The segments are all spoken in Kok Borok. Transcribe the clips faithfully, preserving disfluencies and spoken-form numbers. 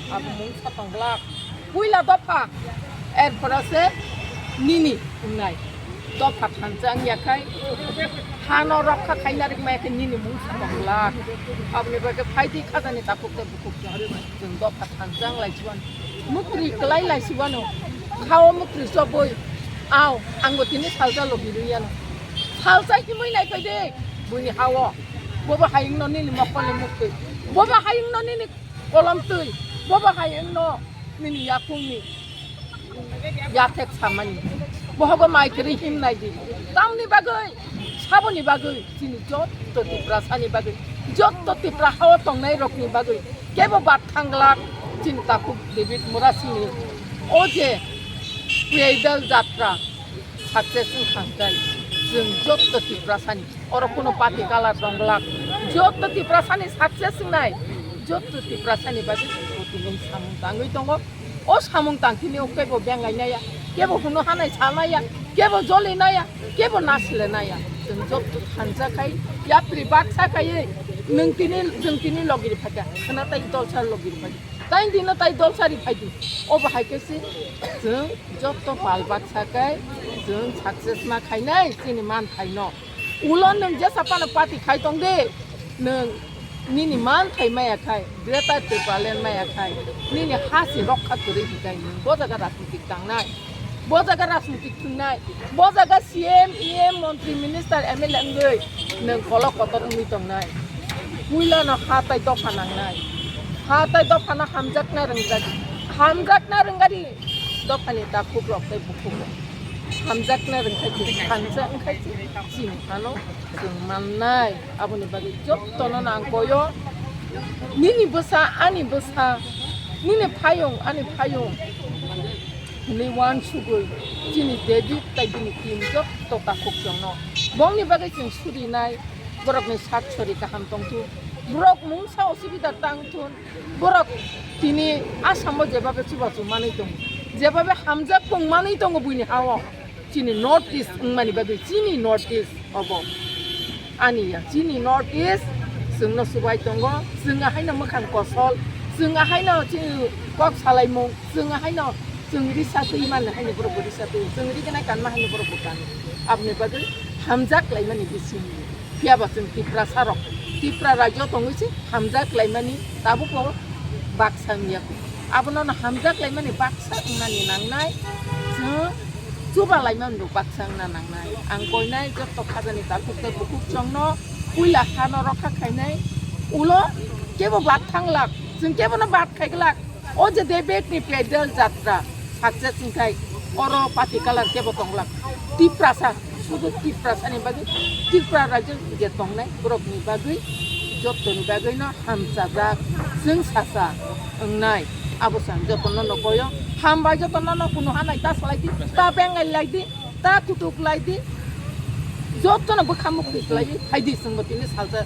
Abo mungsa tong glak. Puila dopha, er pore se nini wngnai. Dopha thansa wngya khai, hano rokha khaina rikmaya khe nini mungsa tong glak. Aboni bagwi phaidi khajani takhuk tei bukhuk chwng, chwng dopha thansa wng lai si mano. Mukri kwlai lai si mano. Khao mukri chobwi, ao, angbo tini salsa logi rwi yano. Salsa himwi nai phai de, buini hao. Bobo hayungno nini mokolni muktwi. Bobo hayungno nini kolom twi, bobo hai wngno nini yakungni yathek samani. Bohogo mai kwrwi himnai di. Tamni bagwi, saboni bagwi, chini jotto Tiprasani bagwi, jotto Tipra hao tongnai rokni bagwi, kebo bat thanglak, chini takhuk David Murasini. O je Pedal Jatra, success wngkha hwnkhe chwng jotto Tiprasani, oro kuno party colour tong glak, jotto Tiprasani success wngnai, jotto Tiprasani bagwi chwng samung tangwi tongo. O samung tangkhe kebo bengai naya, kebo hwnwi hanai sa naya, kebo joli naya, kebo nasle naya. Chwng jotto thansa khai yapri baksa khaiwi nwng tini, chwng tini logi rw phaikha, khwna tai dolsa logi rw phaikha. Tai dino tai dolsa ri phai di. Obo hai khe se chwng jotto pal baksa khe chwng success ma khainai chini man khaino. Ulo nwng jesa phano party khai tong de, nwng nini man khai maya khai, Greater Tipraland maya khai, nini ha se rokha kwrwi hikai nwng bo jaga rajnitik tangnai. Bo jaga rajnitik thwngnai, bo jaga C M, E M, montri, minister, M L A wngwi nwng kolok kotor wngwi tongnai. Puilano ha tai dopha nangnai. Ha tai dophano hamjakna rwngjadi. Hamjakna rwngjadi. Dophani takhuk rok tei bukhuk rok. Hamjakna rwngkhaidi, hamjak wngkhaidi. Chini hano chwng mannai. Aboni bagwi jottono nang koyo. Nini bwsa, ani bwsa, nini phayung, ani phayung. Hwnwi uansugwi chini David tai bini team jotto takhuk chwngno. Bongni bagwi chwng surinai, borokni sak sori kaham tongthun. Borok mungsa osubida tangthun. Borok tini Assamo jebabe chubachu manwi tongo, jebabe hamjak tong manwi tongo buini hao. Chini North East wngmani bagwi chini North East obo. Ani ya, chini North East, chwngno subai tongo, chwng ahaino mwkhang kosol, chwng ahaino chini kok salaimung, chwng ahaino chwng risa twi mani haino borok bo risa twi, chwng rignai kanma haino borok bo kano. Aboni bagwi hamjak laimani bising. Phiya ba chwng Tiprasa rok, Tipra rajyo tongwi se hamjak laimani tabuk bo baksa wngya. Abono no hamjak laimani baksa wngnani nangnai, chwng chuba laimani bo baksa wngna nangnai. Ang koinai jotto khajani takhuk tei bukhuk chwngno puila hano rokha khainai, ulo kebo bat thanglak, chwng kebono bat khaiglak. O je David ni pedal jatra success wngkhai, oro party colour kebo tonglak. Tiprasa, sudu Tiprasa ni bagwi, Tripura rajyo je tongnai borok ni bagwi, jotto ni bagwi no hamchajak, chwng sasa wngnai. Abo sa joto no no koyo, hambai joto no no kunu hanai ta salai di, ta bengai lai di, ta kutuk lai di, joto no bwkha mukti klai di, hai di chwng bo tini salsa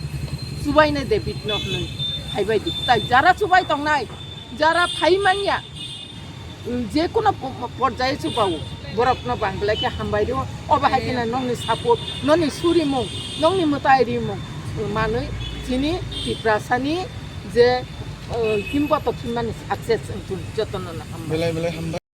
chubai nai David no hwnwi hai bai di. Tai jara chubai tongnai, jara phai manya, je kono po-, po-, porjai chubawo, borokno bangla khe hambai rwo, obo hai kheno nongni support, nongni surimung, nongni mwtai rimung manwi chini Tiprasani je, eh, himboto phimmani success wngthun jotono no hambai. Belai belai hambai.